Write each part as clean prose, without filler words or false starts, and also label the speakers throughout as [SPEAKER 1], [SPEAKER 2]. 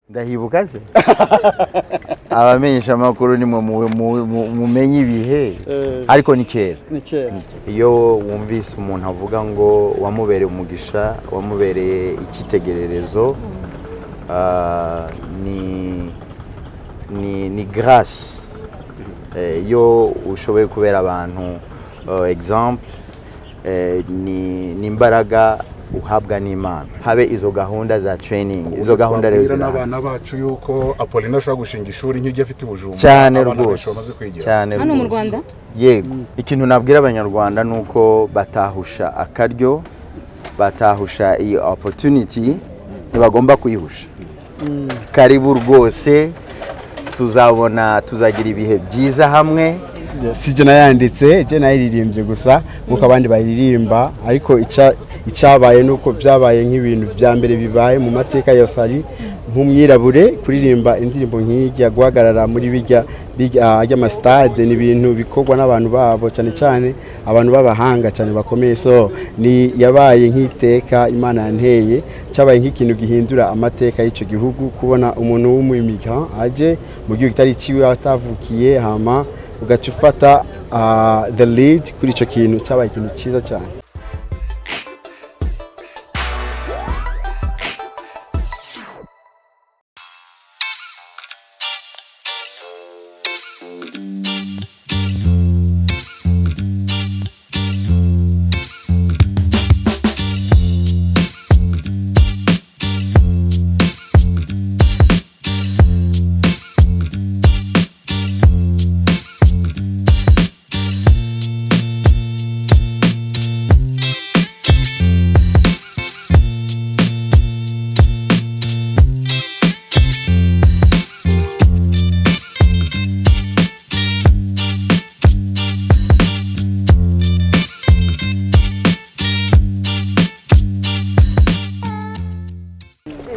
[SPEAKER 1] Ndahibuka se? Abamenyesha amakuru nimwe mumenye ibihe, ariko ni kera.
[SPEAKER 2] Ni kera.
[SPEAKER 1] Iyo wumvise umuntu avuga ngo wamubereye umugisha, wamubereye icyitegererezo, ni grâce. Iyo ushoboye kubera abantu exemple, ni imbaraga uhabwa n'Imana. Habe izo gahunda za training, izo gahunda rero
[SPEAKER 3] Twabwira
[SPEAKER 1] zirahari.
[SPEAKER 3] n'abana bacu yuko Apollinaire ashobora gushinga ishuri nk'iryo afite i Bujumbura,
[SPEAKER 1] Cyane
[SPEAKER 3] abana benshi
[SPEAKER 1] rwose.
[SPEAKER 3] bamaze kwigira.
[SPEAKER 1] Cyane
[SPEAKER 4] Hano mu
[SPEAKER 1] rwose.
[SPEAKER 4] Rwanda?
[SPEAKER 1] Yego. Ikintu nabwira Abanyarwanda ni uko batahusha akaryo, batahusha iyi opportunity, ntibagomba kuyihusha. Karibu rwose, tuzabona, tuzagira ibihe byiza hamwe.
[SPEAKER 5] Si jye nayanditse, jye nayiririmbye gusa nk'uko abandi bayiririmba, ariko icyabaye ni uko byabaye nk'ibintu bya mbere bibaye mu mateka yose, ari nk'umwirabure kuririmba indirimbo nk'ijya guhagarara muri bijya ry'amasitade. Ni ibintu bikorwa n'abantu babo, cyane cyane abantu b'abahanga cyane bakomeye. So ni yabaye nk'iteka Imana yanteye, cyabaye nk'ikintu gihindura amateka y'icyo gihugu, kubona umuntu w'umwimika aje mu gihugu kitari ikiwe atavukiye, hama ugaca ufata the lead kuri icyo kintu. Cyabaye ikintu cyiza cyane.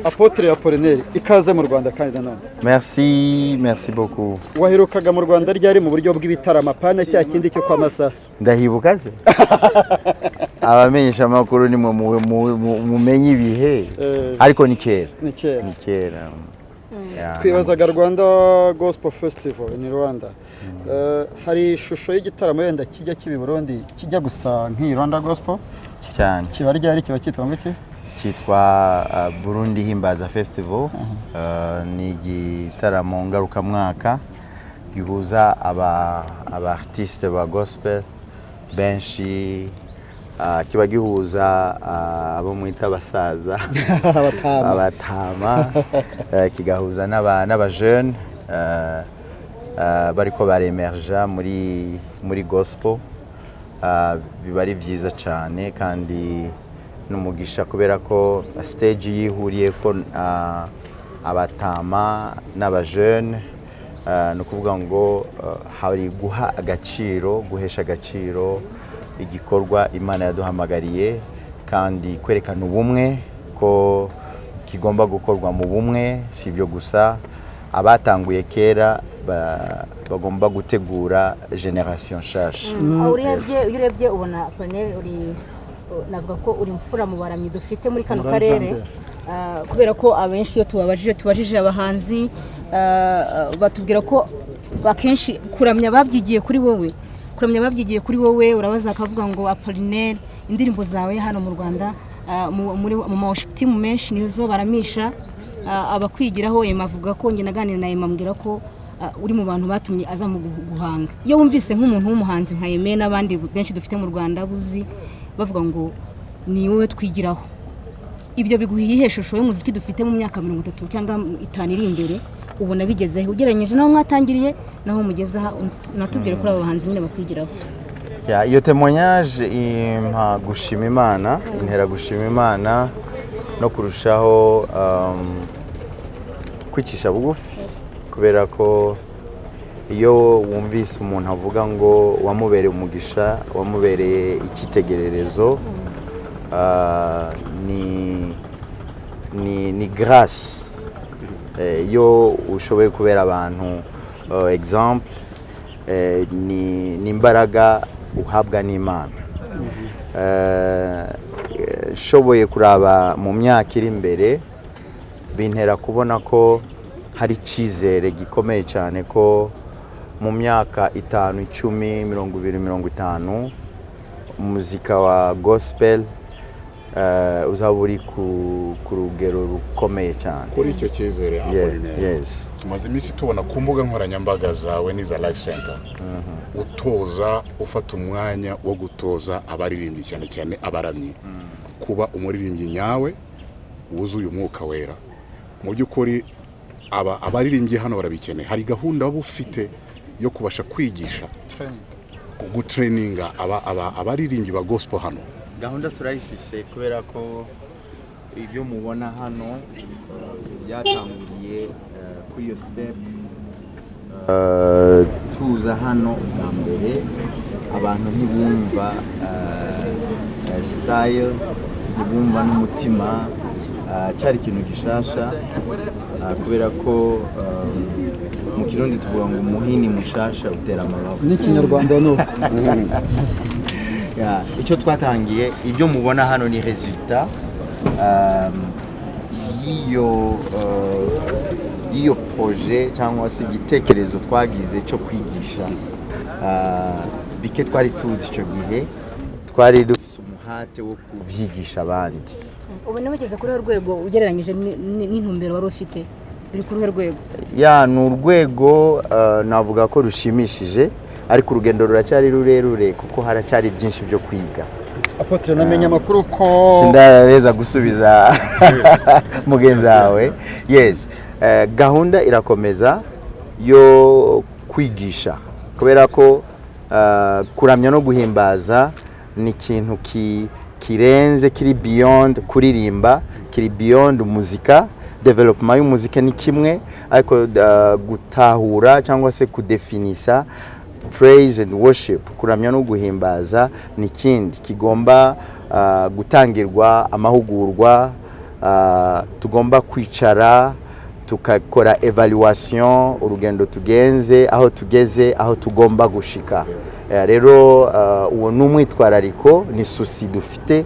[SPEAKER 2] Apôtre Apollinaire, ikaze mu Rwanda kandi nanone.
[SPEAKER 1] Merci, merci beaucoup.
[SPEAKER 2] Waherukaga mu Rwanda ryari mu buryo bw'ibitaramo, apana cya kindi cyo kwa Masasu?
[SPEAKER 1] Ndahibuka se? Abamenyesha amakuru nimwe mumenye ibihe, ariko ni kera.
[SPEAKER 2] Ni kera.
[SPEAKER 1] Ni kera. Yeah.
[SPEAKER 2] Twibazaga Rwanda Gospel Festival in Rwanda. Hari ishusho y'igitaramo yenda kijya kiba i Burundi kijya gusa nk'iyi Rwanda Gospel?
[SPEAKER 1] Cyane.
[SPEAKER 2] Kiba ryari? Kiba cyitwa ngo iki?
[SPEAKER 1] Cyitwa Burundi Himbaza Festival. Ni igitaramo ngarukamwaka gihuza aba artiste ba gospel benshi, kiba gihuza abo mwita abasaza,
[SPEAKER 2] Abatama.
[SPEAKER 1] Abatama, kigahuza n'aba jeune bariko baremerja muri gospel. Biba ari byiza cyane kandi n'umugisha, kubera ko stage yihuriye ko abatama n'abajene, ni ukuvuga ngo hari guha agaciro, guhesha agaciro igikorwa Imana yaduhamagariye, kandi kwerekana ubumwe, ko kigomba gukorwa mu bumwe. Si ibyo gusa, abatanguye kera bagomba gutegura génération nshasha.
[SPEAKER 4] Aho urebye, iyo urebye ubona Apollinaire uri, navuga ko uri imfura mu baramyi dufite muri kano
[SPEAKER 2] Muri
[SPEAKER 4] karere.
[SPEAKER 2] Alexander.
[SPEAKER 4] Kubera ko abenshi iyo tubajije abahanzi, batubwira ko akenshi kuramya babyigiye kuri wowe, kuramya babyigiye kuri wowe. Urabaza akavuga ngo Apollinaire, indirimbo zawe hano mu Rwanda, mu ma worship team menshi nizo baramisha. Abakwigiraho Emma avuga ko, njye naganira na Emma ambwira ko uri mu bantu batumye aza mu guhanga. Iyo wumvise nk'umuntu w'umuhanzi nka Aime n'abandi benshi dufite mu Rwanda buzi bavuga ngo ni wowe twigiraho, ibyo biguha iyihe shusho y'umuziki dufite mu myaka 30 cyangwa 50 iri imbere? Ubona bigezehe ugereranyije n'aho mwatangiriye n'aho mugeze aha? Natubwire kuri abo bahanzi nyine bakwigiraho.
[SPEAKER 1] Ya, iyo témoignage impa gushima Imana, intera gushima Imana no kurushaho kwicisha bugufi, kubera ko iyo wumvise umuntu avuga ngo wamubereye umugisha, wamubereye icyitegererezo, ni grâce. Iyo ushoboye kubera abantu exemple, ni imbaraga uhabwa n'Imana. Nshoboye kuraba mu myaka iri imbere. Bintera kubona ko hari icyizere gikomeye cyane ko mu myaka 5, 10, 20, 50, umuzika wa gospel uzaba uri ku rugero rukomeye cyane.
[SPEAKER 3] Kuri icyo cyizere, Apollinaire, tumaze iminsi tubona ku mbuga nkoranyambaga zawe n'iza Life Center utoza, ufata umwanya wo gutoza abaririmbyi, cyane cyane abaramyi, kuba umuririmbyi nyawe wuzuye Umwuka Wera. Mu by'ukuri aba abaririmbyi hano barabikeneye. Hari gahunda waba ufite yo kubasha kwigisha, gutraininga abaririmbyi ba gospel hano?
[SPEAKER 1] Gahunda turayifise, kubera ko ibyo mubona hano byatanguriye kuri iyo step. Tuza hano bwa mbere, abantu ntibumva style, ntibumva n'umutima. Cyari ikintu gishasha, kubera ko mu Kirundi tuvuga ngo umuhini mushasha utera amababa.
[SPEAKER 2] N'ikinyarwanda ni uko.
[SPEAKER 1] Yeah, icyo twatangiye, ibyo mubona hano ni résultat y'iyo projet cyangwa se igitekerezo twagize cyo kwigisha. Bike twari tuzi icyo gihe, twari dufite umuhate wo kubyigisha abandi.
[SPEAKER 4] Ubu ugeze kuri uru rwego, ugereranyije n'intumbero wari ufite, biri ku ruhe rwego?
[SPEAKER 1] Ya, ni urwego navuga ko rushimishije, ariko urugendo ruracyari rurerure kuko haracyari byinshi byo kwiga.
[SPEAKER 2] Apôtre, namenye amakuru ko
[SPEAKER 1] Sindareza gusubiza mugenzi wawe. Yes. Gahunda irakomeza yo kwigisha, kubera ko kuramya no guhimbaza ni ikintu kirenze, kiri beyond kuririmba, kiri beyond muzika. Development y'umuzika ni kimwe, ariko gutahura cyangwa se kudefinisa praise and worship, kuramya no guhimbaza, ni ikindi kigomba gutangirwa amahugurwa. Tugomba kwicara tukakora evaluation, urugendo tugenze, aho tugeze, aho tugomba gushika. Rero uwo ni umwitwarariko, ni souci dufite,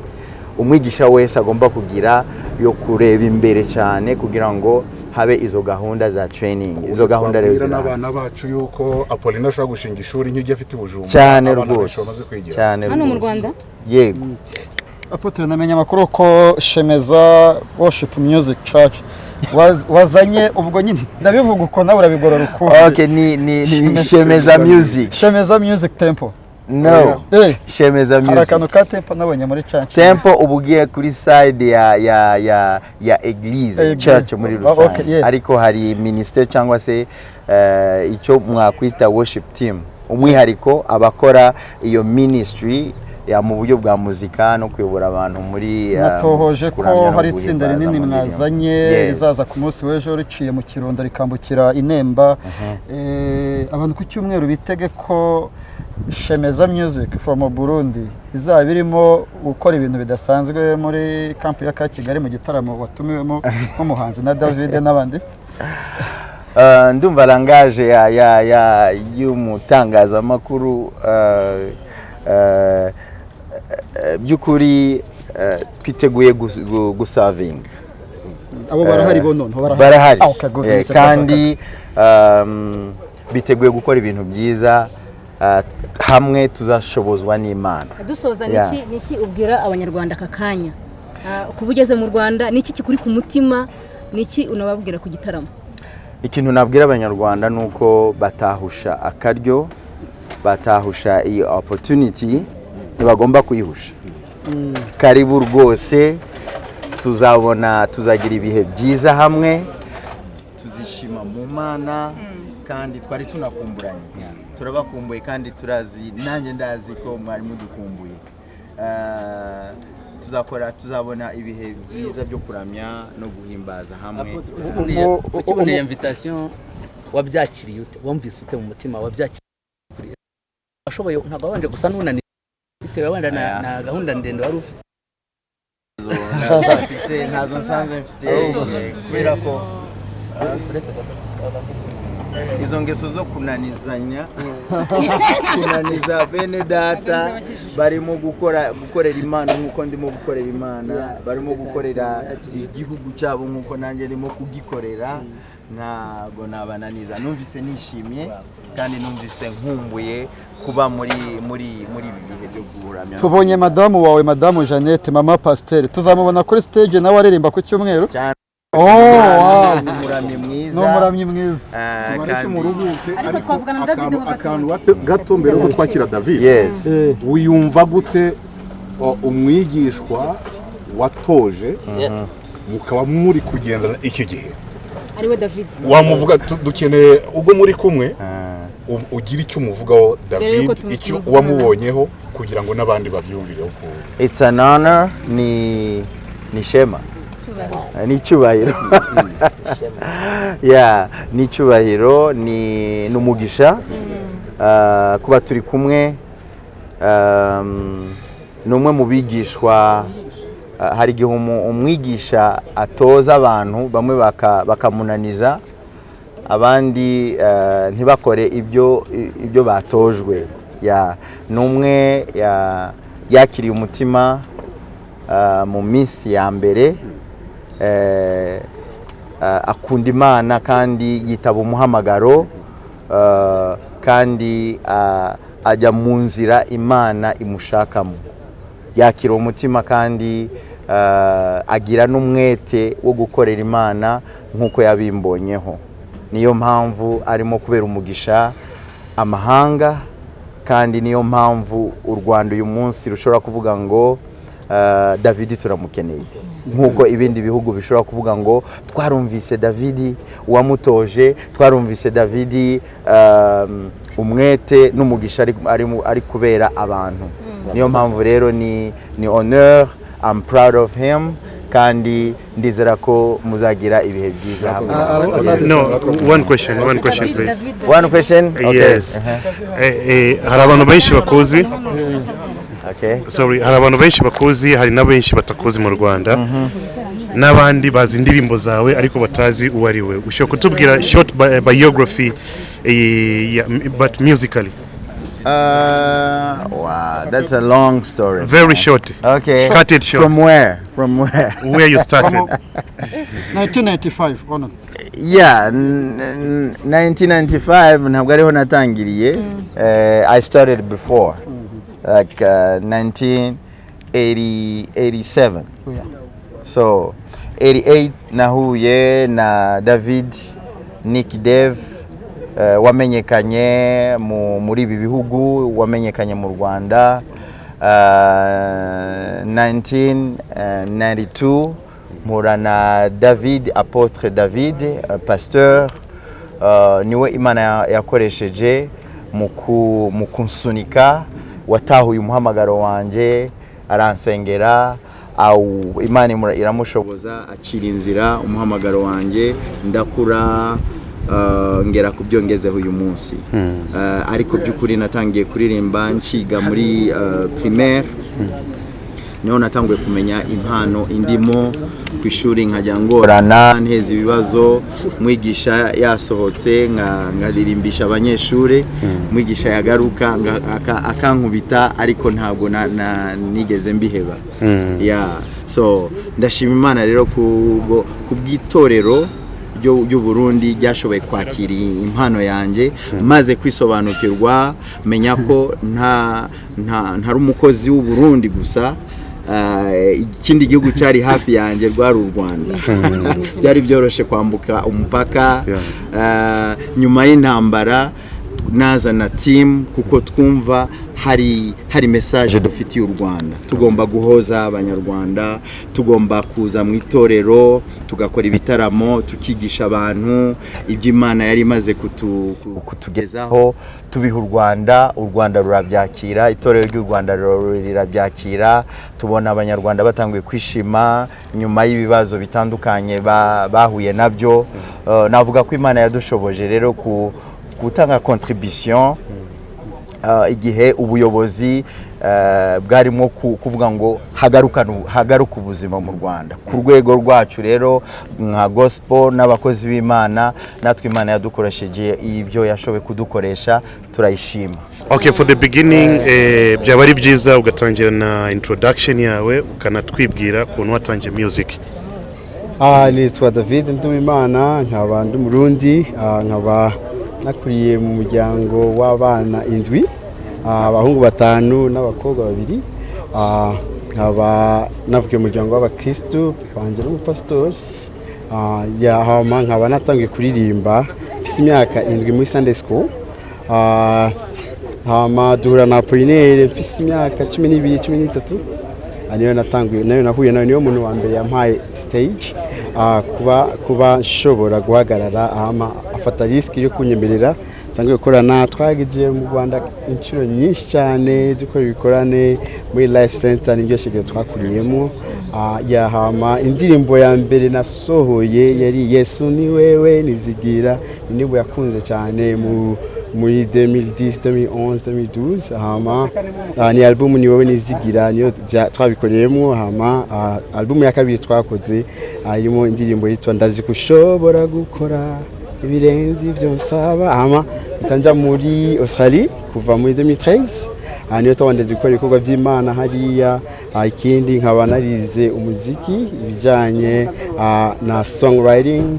[SPEAKER 1] umwigisha wese agomba kugira, yo kureba imbere cyane kugira ngo habe izo gahunda za training. Izo gahunda rero
[SPEAKER 3] Twabwira
[SPEAKER 1] zirahari.
[SPEAKER 3] n'abana bacu yuko Apollinaire ashobora gushinga ishuri nk'iryo afite i Bujumbura,
[SPEAKER 1] Cyane
[SPEAKER 3] abana
[SPEAKER 1] rwose.
[SPEAKER 3] benshi bamaze kwigira.
[SPEAKER 1] Cyane
[SPEAKER 4] Hano mu
[SPEAKER 1] rwose.
[SPEAKER 4] Rwanda?
[SPEAKER 1] Yego.
[SPEAKER 2] Apôtre, namenye amakuru ko Shemeza Worship Music Church wazanye, ubwo nyine ndabivuga uko, nawe urabigorora ukundi.
[SPEAKER 1] Okay, ni Shemeza Music.
[SPEAKER 2] Shemeza Music Temple.
[SPEAKER 1] No. Shemeza
[SPEAKER 2] Hari
[SPEAKER 1] Music.
[SPEAKER 2] akantu ka temple nabonye muri church.
[SPEAKER 1] Temple uba ugiye kuri side ya église,
[SPEAKER 2] Église.
[SPEAKER 1] church muri rusange. Ariko hari ministère cyangwa se icyo mwakwita worship team, umwihariko abakora iyo ministry ya mu buryo bwa muzika no kuyobora abantu muri
[SPEAKER 2] Natohoje ko
[SPEAKER 1] kuramya no
[SPEAKER 2] hari itsinda
[SPEAKER 1] guhimbaza
[SPEAKER 2] rinini
[SPEAKER 1] mu ndirimbo.
[SPEAKER 2] mwazanye rizaza ku munsi w'ejo riciye mu Kirundo rikambukira i Nemba. Abantu ku cyumweru bitege ko Shemeza Music from Burundi izaba irimo gukora ibintu bidasanzwe muri camp ya ka Kigali, mu gitaramo watumiwemo nk'umuhanzi na David n'abandi.
[SPEAKER 1] Ndumva langage ya y'umutangazamakuru. By'ukuri twiteguye gusavinga.
[SPEAKER 2] Abo barahari bo noneho?
[SPEAKER 1] Barahari.
[SPEAKER 2] Ah, okay, good. Nicyo.
[SPEAKER 1] Kandi biteguye gukora ibintu byiza, hamwe tuzashobozwa n'Imana.
[SPEAKER 4] Dusoza, niki ubwira Abanyarwanda aka kanya? Kuba ugeze mu Rwanda, niki kikuri ku mutima? Niki unababwira ku gitaramo?
[SPEAKER 1] Ikintu nabwira Abanyarwanda ni uko batahusha akaryo, batahusha iyi opportunity, ntibagomba kuyihusha. Karibu rwose, tuzabona, tuzagira ibihe byiza hamwe, tuzishima mu Mana, kandi twari tunakumburanye, turabakumbuye, kandi turazi, nanjye ndazi ko mwari mudukumbuye. Tuzakora, tuzabona ibihe byiza byo kuramya no guhimbaza hamwe.
[SPEAKER 6] Ukibona iyo invitation, wabyakiriye ute? Wumvise ute mu mutima? Wabyakiriye, washoboye, ntabwo wabanje gusa n'unaniwe bitewe wenda na gahunda ndende wari ufite?
[SPEAKER 1] Ntazo mfite, ntazo nsanzwe mfite, kubera ko
[SPEAKER 6] Uretse gato.
[SPEAKER 1] Izo ngeso zo kunanizanya, kunaniza bene data barimo gukora, gukorera Imana nk'uko ndimo gukorera Imana, barimo gukorera igihugu cyabo nk'uko nanjye ndimo kugikorera, ntabwo nabananiza. Numvise nishimye kandi numvise nkumbuye kuba muri ibi bihe byo guramya.
[SPEAKER 2] Tubonye madamu wawe, Madamu Jeannette, mama pasiteri, tuzamubona kuri stage nawe aririmba ku cyumweru?
[SPEAKER 1] Cyane.
[SPEAKER 2] Oh, wow.
[SPEAKER 1] Ni umuramyi mwiza.
[SPEAKER 2] Ni umuramyi mwiza.
[SPEAKER 1] Ah,
[SPEAKER 3] Tubareke muruhuke.
[SPEAKER 4] Ariko twavugana na David ho gato.
[SPEAKER 3] Akantu gato mbere yuko twakira David.
[SPEAKER 1] Yes.
[SPEAKER 3] Wiyumva gute umwigishwa watoje mukaba muri kugendana iki gihe?
[SPEAKER 4] Ariwe David.
[SPEAKER 3] Wamuvuga dukeneye ubwo muri kumwe ugira icyo umuvugaho
[SPEAKER 4] Mbere yuko
[SPEAKER 3] David, icyo
[SPEAKER 4] tumuvugana.
[SPEAKER 3] wamubonyeho kugira ngo n'abandi babyumvireho ku
[SPEAKER 1] It's an honor, ni shema, ni icyubahiro, yeah, ni icyubahiro, ni umugisha kuba turi kumwe. Ni umwe mu bigishwa. Hari igihe umwigisha atoza abantu bamwe bakamunaniza, abandi ntibakore ibyo batojwe. Ya, ni umwe yakiriye umutima mu minsi ya mbere, akunda Imana kandi yitaba umuhamagaro, kandi ajya mu nzira Imana imushakamo. Yakira umutima kandi agira n'umwete wo gukorera Imana nk'uko yabimbonyeho. Niyo mpamvu arimo kubera umugisha amahanga, kandi niyo mpamvu u Rwanda uyu munsi rushobora kuvuga ngo David turamukeneye, nk'uko ibindi bihugu bishobora kuvuga ngo twarumvise David wamutoje, twarumvise David umwete n'umugisha ari kubera abantu. Niyo mpamvu rero ni honor. I'm proud of him kandi ndizera ko muzagira ibihe byiza hamwe.
[SPEAKER 2] Asante.
[SPEAKER 7] No, one question, please.
[SPEAKER 1] One question? Okay.
[SPEAKER 7] Yes. Hari abantu benshi bakuzi. Sorry, hari abantu benshi bakuzi, hari na benshi batakuzi mu Rwanda. N'abandi bazi indirimbo zawe ariko batazi uwo ari we. Ushobora kutubwira short biography, but musically?
[SPEAKER 1] Wow, that's a long story.
[SPEAKER 7] Very short.
[SPEAKER 1] Okay.
[SPEAKER 7] Cut it short.
[SPEAKER 1] From where? From where?
[SPEAKER 7] Where you started.
[SPEAKER 2] 1995 ono.
[SPEAKER 1] Yeah, 1995 ntabwo ariho natangiriye. I started before, like 1987. So 88 nahuye na David Nick Dev, wamenyekanye muri ibi bihugu, wamenyekanye mu Rwanda. 1992 mpura na David, Apôtre David, pasteur, niwe Imana yakoresheje mu kunsunika, watahuye umuhamagaro wanjye, aransengera, Imana iramushoboza, acira inzira umuhamagaro wanjye, ndakura, ngera ku byo ngezeho uyu munsi. Ariko by'ukuri natangiye kuririmba nkiga muri primaire, niho natanguye kumenya impano indimo. Ku ishuri nkajya ngorana, nteza ibibazo, mwigisha yasohotse nkaririmbisha abanyeshuri, mwigisha yagaruka akankubita, ariko ntabwo nigeze mbiheba. Yeah. So ndashima Imana rero kubw'itorero ry'u Burundi ryashoboye kwakira impano yanjye, maze kwisobanukirwa menya ko nta nta ntari umukozi w'u Burundi gusa. Ikindi gihugu cyari hafi yanjye rwari u Rwanda, byari byoroshye kwambuka umupaka. Nyuma y'intambara nazana team kuko twumva hari message dufitiye u Rwanda, tugomba guhoza Abanyarwanda, tugomba kuza mu itorero, tugakora ibitaramo, tukigisha abantu ibyo Imana yari imaze kutugezaho, tubiha u Rwanda, u Rwanda rurabyakira, itorero ry'u Rwanda rirabyakira, tubona Abanyarwanda batanguye kwishima nyuma y'ibibazo bitandukanye bahuye nabyo. Navuga ko Imana yadushoboje rero ku gutanga contribution igihe ubuyobozi Bwarimo kuvuga ngo hagaruka ubuzima mu Rwanda ku rwego rwacu. Rero nka gospel n'abakozi b'Imana, natwe Imana yadukoresheje ibyo yashoboye kudukoresha, turayishima.
[SPEAKER 7] Okay, for the beginning, byaba ari byiza ugatangira na introduction yawe, ukanatwibwira ukuntu watangiye music.
[SPEAKER 5] Nitwa David Nduwimana, nkaba ndi Umurundi, nkaba nakuriye mu muryango w'abana indwi, abahungu batanu n'abakobwa babiri. Nkaba navukiye mu muryango w'abakristu banjye n'umupasitori. Hama nkaba natangiye kuririmba mfise imyaka 7 muri Sunday school. Hama duhura na Apollinaire mfise imyaka 12, 13. Niyo natanguye, nayo nahuye nawe, niyo muntu wa mbere yampaye stage, kuba nshobora guhagarara, hama afata risk yo kunyemerera cyangwa gukorana. Twagiye mu Rwanda inshuro nyinshi cyane dukora ibikorane muri Life Center, niryo shingiro twakuriyemo. Hama indirimbo ya mbere nasohoye yari "Yesu ni wewe nizigira", indirimbo yakunze cyane muri 2010, 2011, 2012. Hama ni album "Ni wowe nizigira" niyo twabikoreyemo. Hama album ya kabiri twakoze harimo indirimbo yitwa "Ndazi kushobora gukora ibirenze ivyo nsaba". Hama mpita muri Australie kuva muri 2013, niyo twabanje gukora ibikorwa by'Imana hariya. Ikindi nkaba narize umuziki, ibijyanye na songwriting,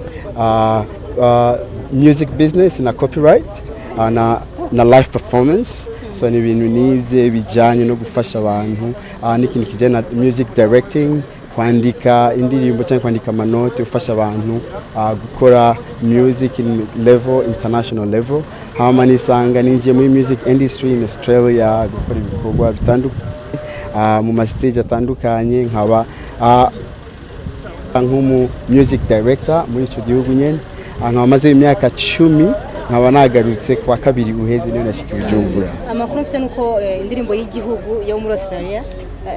[SPEAKER 5] music business na copyright, na live performance. So ni ibintu nize bijyanye no gufasha abantu, n'ikintu kijyanye na music directing, kwandika indirimbo cyangwa kwandika amanote, ufasha abantu gukora music in level, international level. Hama nisanga ninjiye muri music industry in Australia, gukora ibikorwa bitandukanye mu ma stage atandukanye, nkaba nk'umu music director muri icyo gihugu nyene. Nkaba maze imyaka 10, nkaba nagarutse kwa kabiri uheze, niyo nashika i Bujumbura.
[SPEAKER 4] Amakuru mfite nuko indirimbo y'igihugu yo muri Australia,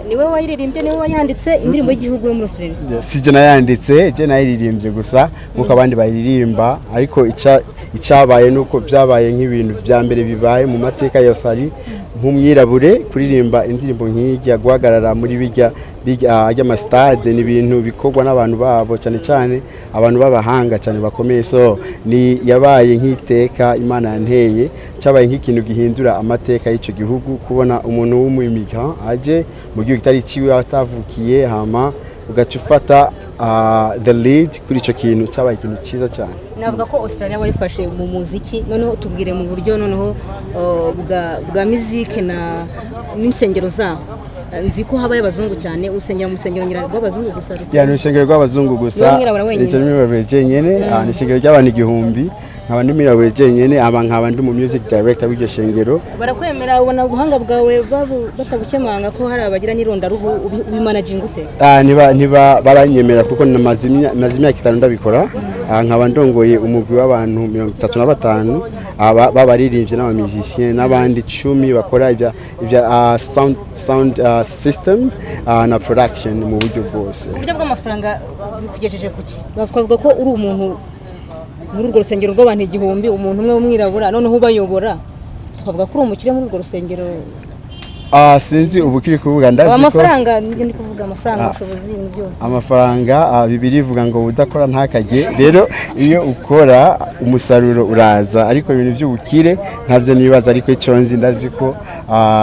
[SPEAKER 4] niwe wayiririmbye, niwe wayanditse, indirimbo y'igihugu yo muri Australia?
[SPEAKER 5] Si je nayanditse, je nayiririmbye gusa nk'uko abandi bayiririmba, ariko icyabaye nuko byabaye nk'ibintu bya mbere bibaye mu mateka ya Australia nk'umwirabure kuririmba indirimbo nk'ijya, guhagarara muri bijya ry'amasitade, ni ibintu bikorwa n'abantu babo, cyane cyane abantu b'abahanga cyane bakomeye. So ni yabaye nk'iteka Imana yanteye, cyabaye nk'ikintu gihindura amateka y'icyo gihugu, kubona umuntu w'umwimika aje mu gihugu kitari ciwe atavukiye, hama ugaca ufata the lead kuri icyo kintu. Cyabaye ikintu cyiza cyane.
[SPEAKER 4] Navuga ko Australia wayifashe mu muziki. Noneho tubwire mu buryo noneho bwa muzike na n'insengero zaho. Nzi ko habayo abazungu cyane. Usengera mu rusengero ngira rw'abazungu gusa?
[SPEAKER 5] Yeah, ni urusengero rw'abazungu gusa.
[SPEAKER 4] Niwe mwirabura wenyine?
[SPEAKER 5] Icyo ni mwirabura jenyine. Ni ishengero ry'abantu 1000, nkaba ndi mwirabura jenyine, aba nkaba ndi mu music director w'iryo shengero.
[SPEAKER 4] Barakwemera? Ubona ubuhanga bwawe batabukemanga, ko hari abagira n'irondaruhu? Ubimanaginga ute?
[SPEAKER 5] Ntiba baranyemera kuko maze imyaka 5 ndabikora. Nkaba ndongoye umugwi w'abantu 35 b'abaririmbyi n'abamizisiyen, n'abandi 10 bakora ibya sound system na production mu buryo bwose.
[SPEAKER 4] Uburyo bw'amafaranga bikugejeje kuki? Twavuga ko uri umuntu muri urwo rusengero rw'abantu 1000, umuntu umwe w'umwirabura noneho ubayobora, tukavuga ko uri umukire muri urwo rusengero?
[SPEAKER 5] Sinzi ubu kiri kuvuga, ndazi ko
[SPEAKER 4] Amafaranga nibyo ndi kuvuga, amafaranga, ubushobozi, ibintu byose.
[SPEAKER 5] Amafaranga, Bibiliya ivuga ngo udakora ntakajye. Rero iyo ukora umusaruro uraza, ariko ibintu by'ubukire ntabyo nibaza, ariko icyo nzi, ndazi ko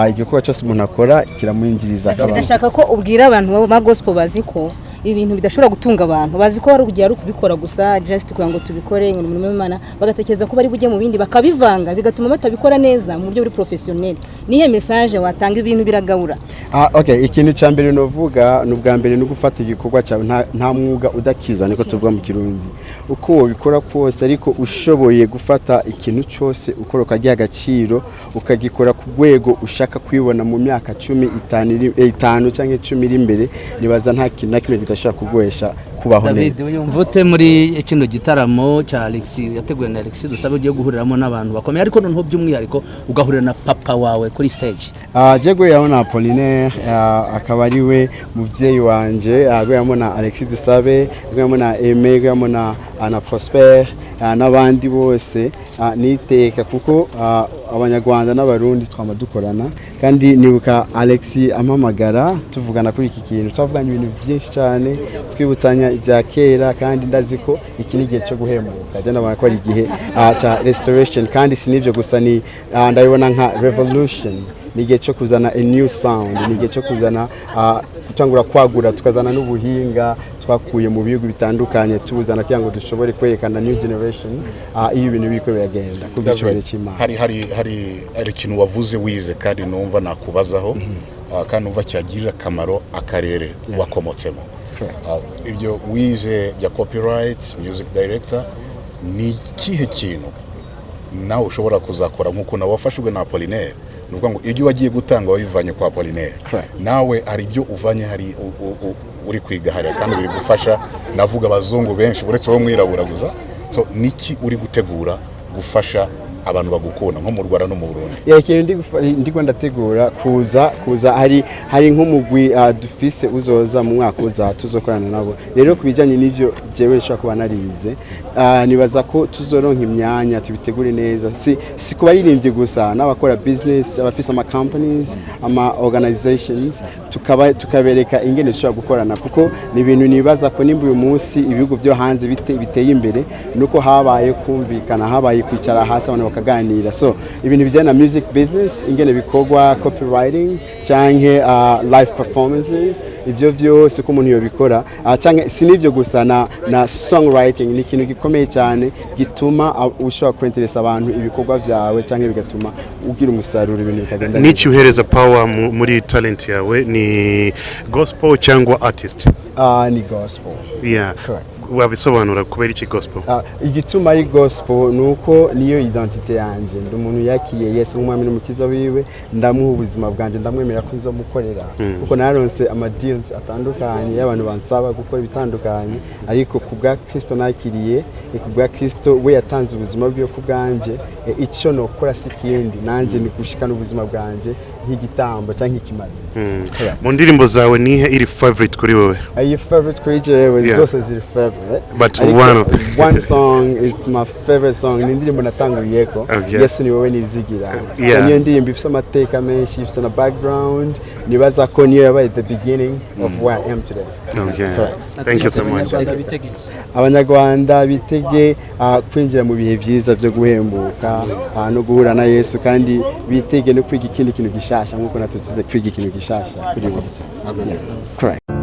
[SPEAKER 5] igikorwa cyose umuntu akora kiramwinjiriza akabaho.
[SPEAKER 4] Ndashaka ko ubwira abantu ba gospel bazi ko ibi bintu bidashobora gutunga abantu, bazi ko hari ugiye ari ukubikora gusa just kugira ngo tubikore ngo ni umurimo w'Imana, bagatekereza ko bari bujye mu bindi bakabivanga, bigatuma batabikora neza mu buryo buri professionnel. Nihe message watanga? Ibintu biragabura.
[SPEAKER 5] Okay, ikintu cya mbere novuga ni ubwa mbere ni ugufata igikorwa cyawe. Nta mwuga udakiza, niko tuvuga mu Kirundi. Uko wabikora kose, ariko ushoboye gufata ikintu cyose ukora ukagiha agaciro, ukagikora ku rwego ushaka kwibona mu myaka 10, 5, 5 cyangwa 10 iri imbere, nibaza nta kintu na kimwe kidashobora kuguhesha. Kubaho
[SPEAKER 6] David,
[SPEAKER 5] neza.
[SPEAKER 6] Wiyumva ute muri kino gitaramo cya Alex, yateguwe na Alex Dusabe, ugiye guhuriramo n'abantu bakomeye, ariko noneho by'umwihariko ugahurira na papa wawe kuri stage?
[SPEAKER 5] Je guhuriramo na Apollinaire, akaba ari we muvyeyi wanje, guhuriramo na Alexis Dusabe, guhuriramo na Aime, guhuriramo na Prosper, n'abandi bose, niteka kuko Abanyarwanda n'Abarundi twama dukorana. Kandi nibuka Alex ampamagara, tuvugana kuri iki kintu, twavuganye ibintu byinshi cyane, twibutsanya ibya kera. Kandi ndazi ko iki ni igihe cyo guhembuka. Je ndabona ko ari igihe cya restoration. Kandi si n'ibyo gusa, ni ndabibona nka revolution. Ni igihe cyo kuzana a new sound, ni igihe cyo kuzana gutangura kwagura, tukazana n'ubuhinga twakuye mu bihugu bitandukanye, tubuzana kugira ngo dushobore kwerekana new generation iyo ibintu biriko biragenda ku bw'icyubahiro cy'Imana.
[SPEAKER 3] Hari ikintu wavuze wize kandi numva nakubazaho, kandi numva cyagirira akamaro akarere wakomotsemo. Ibyo wize bya copyright, music director, ni ikihe kintu nawe ushobora kuzakora nk'uko nawe wafashijwe na Apollinaire? Ni ukuvuga ngo ibyo wagiye gutanga wabivanye kwa Apollinaire.
[SPEAKER 5] Correct.
[SPEAKER 3] Nawe hari ibyo uvanye, hari uri kwiga hariya kandi biri gufasha, navuga abazungu benshi uretse wowe mwirabura gusa. So niki uri gutegura gufasha abantu bagukunda nko mu Rwanda no mu Burundi?
[SPEAKER 5] Yeah, ikintu ndiko ndategura kuza hari nk'umugwi dufise uzoza mu mwaka uza, tuzokorana nabo. Rero ku bijyanye n'ivyo jewe nshobora kuba narize, nibaza ko tuzoronka imyanya tubitegure neza, si ku baririmbyi gusa, n'abakora business, abafise ama companies, ama organizations, tukaba tukabereka ingene dushobora gukorana, kuko ni ibintu nibaza ko nimba uyu munsi ibihugu byo hanze biteye imbere, nuko habaye kumvikana, habaye kwicara hasi abantu bakaganira. So ibintu bijyanye na music business, ingene bikorwa, copywriting canke live performances, ibyo byose uko umuntu yobikora, canke si n'ibyo gusa, na songwriting ni ikintu gikomeye cyane gituma ushobora kwenteresa abantu ibikorwa byawe, canke bigatuma ugira umusaruro, ibintu bikagenda neza.
[SPEAKER 7] N'iki uhereza power muri talent yawe, ni gospel cyangwa artist?
[SPEAKER 5] Ni gospel. Correct.
[SPEAKER 7] Wabisobanura kubera iki gospel?
[SPEAKER 5] Igituma ari gospel ni uko niyo identité yanje. Ndi umuntu yakiriye Yesu nk'umwami n'umukiza wiwe, ndamuha ubuzima bwanjye, ndamwemera ko nzomukorera, kuko naronse ama deals atandukanye y'abantu bansaba gukora ibitandukanye, ariko ku bwa Kristo nakiriye, ni ku bwa Kristo we yatanze ubuzima bwiwe ku bwanjye. Icyo nokora si ikindi nanjye ni gushikana ubuzima bwanjye nk'igitambo cyangwa nk'ikimazi. Correct.
[SPEAKER 7] Mu ndirimbo zawe nihe iri favorite kuri wowe?
[SPEAKER 5] Are favorite kuri jewe? Zose ziri favorite.
[SPEAKER 7] But
[SPEAKER 5] Ariko
[SPEAKER 7] one of
[SPEAKER 5] one song is my favorite song, ni indirimbo natanguriyeko, "Yesu ni wowe nizigira". Niyo ndirimbo ifite amateka menshi, ifite na background, nibaza ko niyo yabaye the beginning of where I am today.
[SPEAKER 7] Okay. Thank you so much.
[SPEAKER 8] Abanyarwanda bitege iki?
[SPEAKER 5] Abanyarwanda bitege kwinjira mu bihe byiza byo guhembuka no guhura na Yesu, kandi bitege no kwiga ikindi kintu gishasha nk'uko natwe tuze kwiga ikintu gishasha kuri bo. Yeah. Correct.